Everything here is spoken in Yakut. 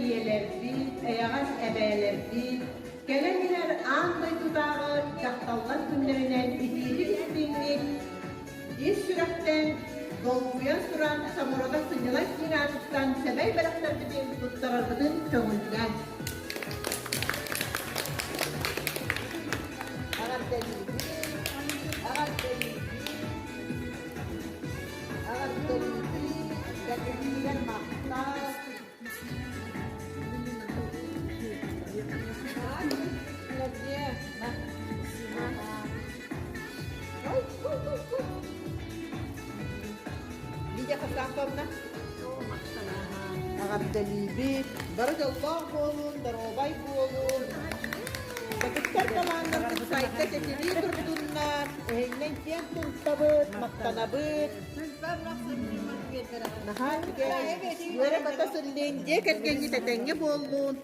ийэлэрбит, эйэҕэс эбээлэрбит, кэлэн иһэр аан дойдутааҕы дьахталлар күннэринэн итиитик-истиҥник, ис сүрэхтэн долгуйан туран Самородок сынньалаҥ киин аатыттан сэмэй бэлэхтэрбитин туттарарбытын көҥүллээн. Эҕэрдэлиибит, эҕэрдэлиибит, эҕэрдэлиибит, кэргэнигэр махтал. Лидия Хасановна. Эҕэрдэлиибит. Бары дьоллоох буолун, доруобай буолун. Бытыктар талааннаргыт сайда чэчирии турдуннар. Эһигинэн киэн туттабыт, махтанабыт. Наһаа үчүгэй. Үөрэ-көтө сыллыын, дьиэ кэргэҥҥит этэҥҥэ буоллун.